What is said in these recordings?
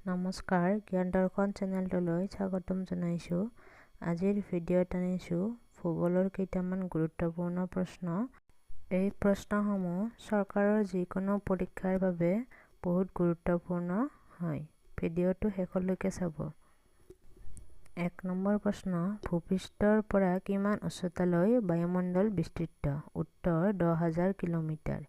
নমস্কাৰ, জ্ঞান দৰ্শন চেনেলটোলৈ স্বাগতম জনাইছোঁ। আজিৰ ভিডিঅ'ত আনিছোঁ ভূগোলৰ কেইটামান গুৰুত্বপূৰ্ণ প্ৰশ্ন। এই প্ৰশ্নসমূহ চৰকাৰৰ যিকোনো পৰীক্ষাৰ বাবে বহুত গুৰুত্বপূৰ্ণ হয়। ভিডিঅ'টো শেষলৈকে চাব। 1 নম্বৰ প্ৰশ্ন, ভূপৃষ্ঠৰ পৰা কিমান উচ্চতালৈ বায়ুমণ্ডল বিস্তৃত? উত্তৰ 10,000 কিলোমিটাৰ।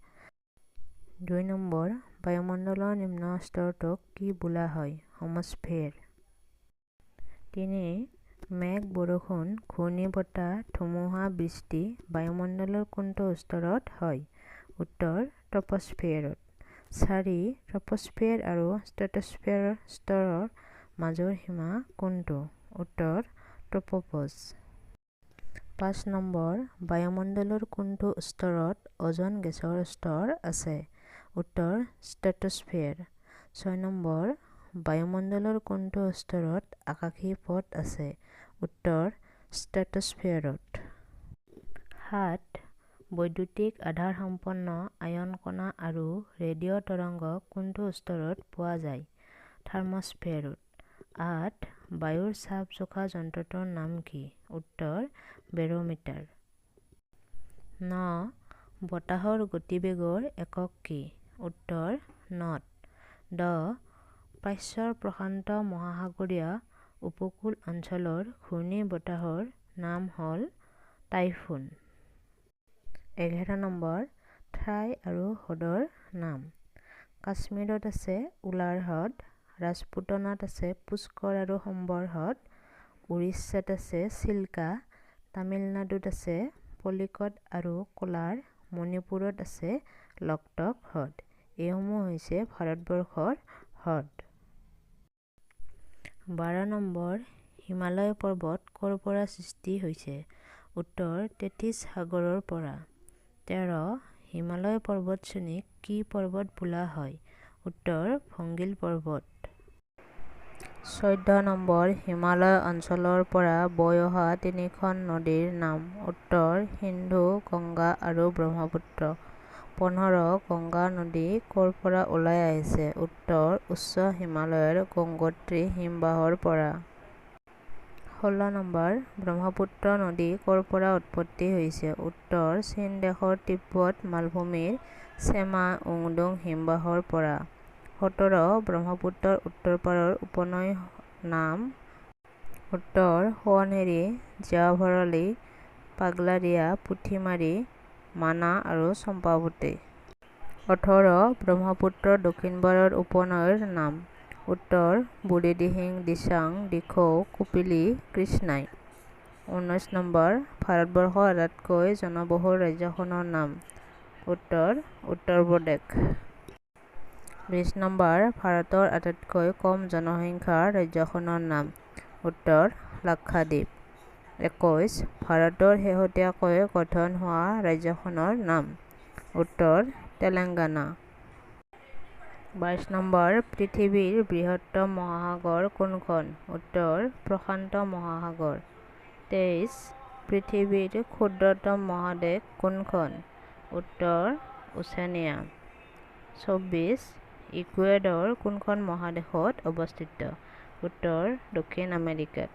2 নম্বৰ, বায়ুমণ্ডলৰ নিম্ন স্তৰটোক কি বোলা হয়? হোমস্ফিয়েৰ। 3, মেঘ, বৰষুণ, ঘূৰ্ণীবতাহ, ধুমুহা, বৃষ্টি বায়ুমণ্ডলৰ কোনটো স্তৰত হয়? উত্তৰ ট্ৰপস্ফিয়েৰত। 4, ট্ৰপস্ফিয়েৰ আৰু ষ্ট্ৰেটস্ফিয়েৰ স্তৰৰ মাজৰ সীমা কোনটো? উত্তৰ ট্ৰপ'পজ। 5 নম্বৰ, বায়ুমণ্ডলৰ কোনটো স্তৰত অ'জন গেছৰ স্তৰ আছে? উত্তৰ ষ্ট্ৰেটস্ফিয়েৰ। 6 নম্বৰ, বায়ুমণ্ডলৰ কোনটো স্তৰত আকাশী পথ আছে? উত্তৰ ষ্ট্ৰেটস্ফিয়েৰত। 7, বৈদ্যুতিক আধাৰসম্পন্ন আয়ন কণা আৰু ৰেডিঅ' তৰংগ কোনটো স্তৰত পোৱা যায়? থাৰ্মস্ফিয়েৰত। 8, বায়ুৰ চাপ জোখা যন্ত্ৰটোৰ নাম কি? উত্তৰ বেৰোমিটাৰ। 9, বতাহৰ গতিবেগৰ একক কি? উত্তৰ not. 10, প্ৰাচ্যৰ প্ৰশান্ত মহাসাগৰীয় উপকূল অঞ্চলৰ ঘূৰ্ণীবতাহৰ নাম হ'ল টাইফুন। 11 নম্বৰ, ঠাই আৰু হ্ৰদৰ নাম। কাশ্মীৰত আছে উলাৰ হ্ৰদ, ৰাজপুতনাত আছে পুষ্কৰ আৰু সম্বৰ হ্ৰদ, উৰিষ্যাত আছে চিল্কা, তামিলনাডুত আছে পলিকট আৰু কোলাৰ, মণিপুৰত আছে লকটক হ্ৰদ। এইসমূহ হৈছে ভাৰতবৰ্ষৰ হ্ৰদ। 12 নম্বৰ, হিমালয় পৰ্বত ক'ৰ পৰা সৃষ্টি হৈছে? উত্তৰ টেথিছ সাগৰৰ পৰা। 13, হিমালয় পৰ্বতশ্ৰেণীক কি পৰ্বত বোলা হয়? উত্তৰ ভংগিল পৰ্বত। 14 নম্বৰ, হিমালয় অঞ্চলৰ পৰা বৈ অহা তিনিখন নদীৰ নাম। উত্তৰ সিন্ধু, গংগা আৰু ব্ৰহ্মপুত্ৰ। 15, গংগা নদী ক'ৰ পৰা ওলাই আহিছে? উত্তৰ উচ্চ হিমালয়ৰ গংগোত্ৰী হিমবাহৰ পৰা। 16 নম্বৰ, ব্ৰহ্মপুত্ৰ নদী ক'ৰ পৰা উৎপত্তি হৈছে? উত্তৰ চীন দেশৰ তিব্বত মালভূমিৰ চেমা য়ুংডুং হিমবাহৰ পৰা। 17, ব্ৰহ্মপুত্ৰৰ উত্তৰ পাৰৰ উপনৈৰ নাম। উত্তৰ সোৱণশিৰি, জীয়াভৰালী, পাগলাদিয়া, পুঠিমাৰী, মানাহ আৰু চম্পাৱতী। 18, ব্ৰহ্মপুত্ৰৰ দক্ষিণ পাৰৰ উপনৈৰ নাম। উত্তৰ বুঢ়ীদিহিং, দিচাং, দিখৌ, কপিলী, কৃষ্ণাই। 19 নম্বৰ, ভাৰতবৰ্ষৰ আটাইতকৈ জনবহুল ৰাজ্যখনৰ নাম। উত্তৰ উত্তৰ প্ৰদেশ। 20 নম্বৰ, ভাৰতৰ আটাইতকৈ কম জনসংখ্যাৰ ৰাজ্যখনৰ নাম। উত্তৰ লাক্ষাদ্বীপ। 21, ভাৰতৰ শেহতীয়াকৈ গঠন হোৱা ৰাজ্যখনৰ নাম। উত্তৰ তেলেংগানা। 22 নম্বৰ, পৃথিৱীৰ বৃহত্তম মহাসাগৰ কোনখন? উত্তৰ প্ৰশান্ত মহাসাগৰ। 23, পৃথিৱীৰ ক্ষুদ্ৰতম মহাদেশ কোনখন? উত্তৰ ওচেনিয়া। 24, ইকুৱেডৰ কোনখন মহাদেশত অৱস্থিত? উত্তৰ দক্ষিণ আমেৰিকাত।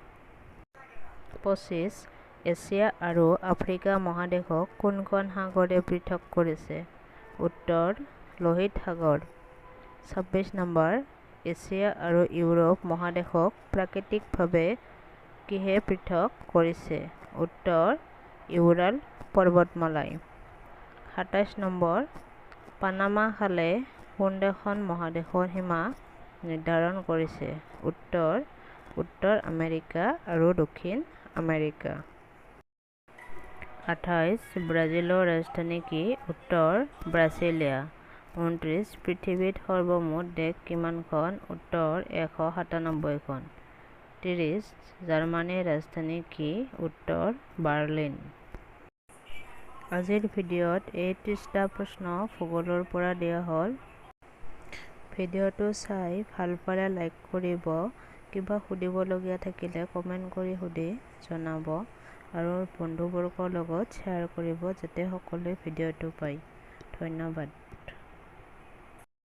25, এছিয়া আৰু আফ্ৰিকা মহাদেশক কোনখন সাগৰে পৃথক কৰিছে? উত্তৰ লোহিত সাগৰ। 26 নম্বৰ, এছিয়া আৰু ইউৰোপ মহাদেশক প্ৰাকৃতিকভাৱে কিহে পৃথক কৰিছে? উত্তৰ ইউৰাল পৰ্বতমালাই। 27 নম্বৰ, পানামা খালে কোন দুখন মহাদেশৰ সীমা নিৰ্ধাৰণ কৰিছে? উত্তৰ উত্তৰ আমেৰিকা আৰু দক্ষিণ আমেৰিকা। 28, ব্ৰাজিলৰ ৰাজধানী কি? উত্তৰ ব্ৰাছিলিয়া। 29, পৃথিৱীত সৰ্বমুঠ দেশ কিমানখন? উত্তৰ 197খন। 30, জাৰ্মানীৰ ৰাজধানী কি? উত্তৰ বাৰ্লিন। আজিৰ ভিডিঅ'ত এই 30টা প্ৰশ্ন ভূগোলৰ পৰা দিয়া হ'ল। ভিডিঅ'টো চাই ভাল পালে লাইক কৰিব, কিবা সুধিবলগীয়া থাকিলে কমেণ্ট কৰি সুধি জনাব আৰু বন্ধুবৰ্গৰ লগত শ্বেয়াৰ কৰিব যাতে সকলোৱে ভিডিঅ'টো পায়। ধন্যবাদ।